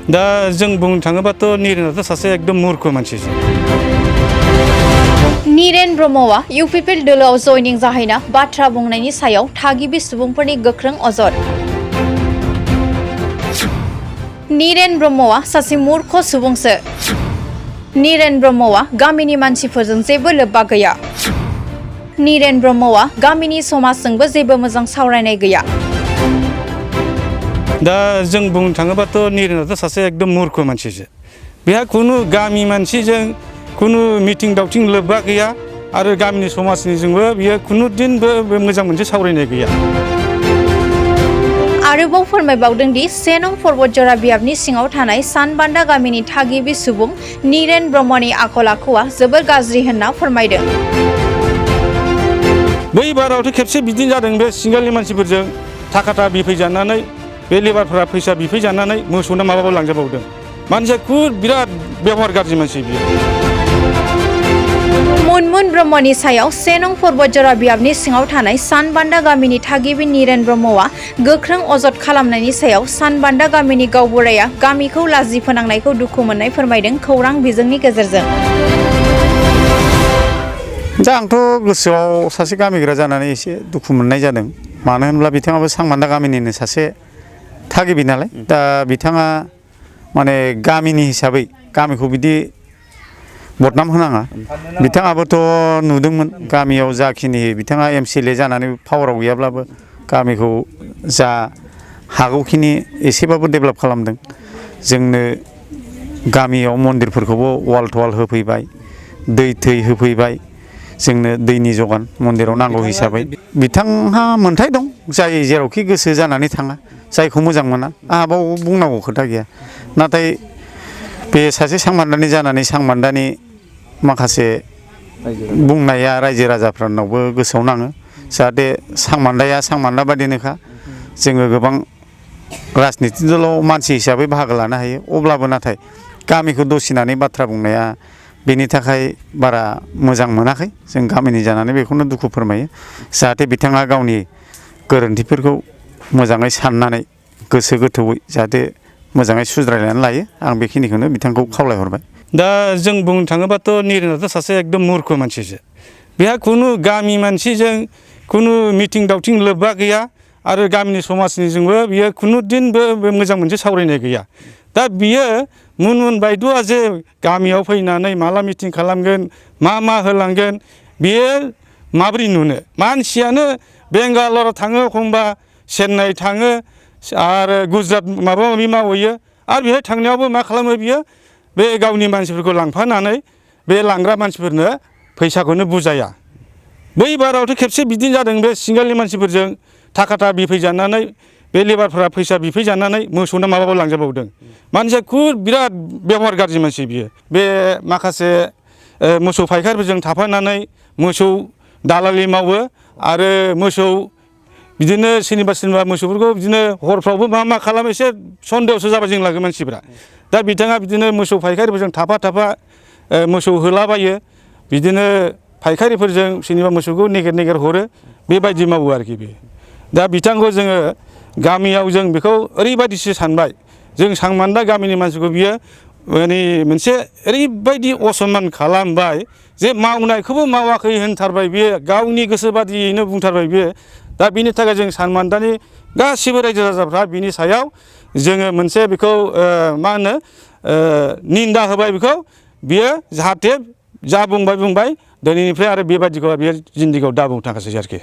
दा जों बुंनो थाङोबाथ' निरेनाथ' सासे एकदम मूर्ख मानसिसो। नीरेन ब्रह्मआ इउपिपिएल दोलोआव जयनिं जाहैना बाथ्रा बुंनायनि सायाव थागिबि सुबुंफोरनि गोख्रों अजद। नीरेन ब्रह्मआ सासे मूर्ख सुबुंसो। नीरेन ब्रह्मआ गामिनि मानसिफोरजों जेबो लोब्बा गैया। नीरेन ब्रह्मआ गामिनि समाजजोंबो जेबो मोजां सावरायनाय गैया। दा जों बुंनो थाङोबाथ' निरेनाथ' सासे एकदम मूर्ख मानसिसो। बेहा खुनु गामि मानसिजों खुनु मिटिं दावथिं लोब्बा गैया आरो गामिनि समाजनिजोंबो बियो खुनु दिनबो मोजां मोनसे सावरायनाय गैया। आरोबाव फोरमायबावदों दि 1 नं पर्बतजरा बियाबनि सिङाव थानाय सानबान्दा गामिनि थागिबि सुबुं नीरेन ब्रह्मनि आखल आखुआ जोबोर गाज्रि होनना फोरमायदों। बै बारावथ' खेबसे बिदिनो जादों। बे सिंगालनि मानसिफोरजों थाखाथा बिफैजानानै बे लेबारफोरा फैसा बिफैजानानै मोसौनो माबाबो लांजाबावदों। मानसिया बिराद बेबहार गाज्रि मानसि बियो। मुनमुन ब्रह्मनि सायाव 1 नं पर्बतजरा बियाबनि सिङाव थानाय सानबान्दा गामिनि थागिबि नीरेन ब्रह्मआ गोख्रों अजद खालामनायनि सायाव सानबान्दा गामिनि गावबुराया गामिखौ लाजि फोनांनायखौ दुखु मोननाय फोरमायदों खौरां बिजोंनि गेजेरजों। दा आंथ' गोसोआव सासे गामिग्रा जानानै एसे दुखु मोननाय जादों। मानो होनब्ला बिथाङाबो सांबान्दा गामिनिनो सासे थागिबि नालाय। दा बिथाङा माने गामिनि हिसाबै गामिखौ बिदि बदनाम होनाङा। बिथाङाबोथ' नुदोंमोन गामियाव जाखिनि बिथाङा MCLA जानानै पावाराव गैयाब्लाबो गामिखौ जा हागौखिनि एसेबाबो डेभेलप खालामदों। जोंनो गामियाव मन्दिरफोरखौबो वाल टवाल होफैबाय, दै थै होफैबाय, जोंनो दैनि जगान मन्दिराव नांगौ हिसाबै। बिथांहा मोन्थाय दं, जाय जेरावखि गोसो जानानै थाङा, जायखौ मोजां मोना आंहा बाव बुंनांगौ खोथा गैया। नाथाय बे सासे सांबान्दानि जानानै सांबान्दानि माखासे बुंनाया रायजो राजाफोरनावबो गोसोआव नाङो। जाहाथे सांबान्दाया सांबान्दा बादिनोखा, जोङो गोबां राजनिति दलाव मानसि हिसाबै बाहागो लानो हायो। अब्लाबो नाथाय गामिखौ दसिनानै बाथ्रा बुंनाया बेनि थाखाय बारा मोजां मोनाखै। जों गामिनि जानानै बेखौनो दुखु फोरमायो। जाहाथे बिथाङा गावनि गोरोन्थिफोरखौ मोजाङै साननानै गोसो गोथौयै जाहाथे मोजाङै सुद्रायनानै लायो। आं बेखिनिखौनो बिथांखौ खावलायहरबाय। दा जों बुंनो थाङोबाथ' निरेनाथ' सासे एकदम मूर्ख मानसिसो। बेहा खुनु गामि मानसिजों खुनु मिटिं दावथिं लोब्बा गैया आरो गामिनि समाजनिजोंबो बियो खुनु दिनबो मोजां मोनसे सावरायनाय गैया। दा बियो मुनमुन बायद'आ जे गामियाव फैनानै माला मिटिं खालामगोन, मा होलांगोन, बियो माबोरै नुनो? मानसियानो बेंगालराव थाङो, एखमबा चेन्नाइ थाङो आरो गुजरात माबा माबि मावहैयो। आरो बेहाय थांनायावबो मा खालामो बियो? बे गावनि मानसिफोरखौ लांफानानै बे लांग्रा मानसिफोरनो फैसाखौनो बुजाया। बै बारावथ' खेबसे बिदिनो जादों। बे सिंगालनि मानसिफोरजों थाखाथा बिफैजानानै बे लेबारफोरा फैसा बिफैजानानै मोसौनो माबाबो लांजाबावदों। मानसिया बिराद बेबहार गाज्रि मानसि बियो। बे माखासे मोसौ फायखारिफोरजों थाफानानै मोसौ दालालि मावो आरो मोसौ बिदिनो सोरनिबा मोसौफोरखौ बिदिनो हरफ्रावबो मा खालामो, एसे सन्देहसो जाबाय जों लागो मानसिफ्रा। दा बिथाङा बिदिनो मोसौ फायखारिफोरजों थाफा मोसौ होलाबायो। बिदिनो फायखारिफोरजों सोरनिबा मोसौखौ नेगेर हरो, बेबायदि मावो आरोखि बे। दा बिथांखौ जोङो गामियाव जों बेखौ ओरैबायदिसो सानबाय, जों सांबान्दा गामिनि मानसिखौ बियो माने मोनसे ओरैबायदि असनमान खालामबाय जे मावनायखौबो मावाखै होनथारबाय बियो, गावनि गोसो बादियैनो बुंथारबाय बियो। दा बिनि थाखाय जों सांबान्दानि गासिबो रायजो राजाफ्रा बिनि सायाव जोङो मोनसे बेखौ मा होनो निन्दा होबाय बेखौ। बियो जाहाथे जा बुंबाय दिनैनिफ्राय आरो बेबायदिखौ बियो जिन्दगियाव दा बुंनो थाखायसै आरोखि।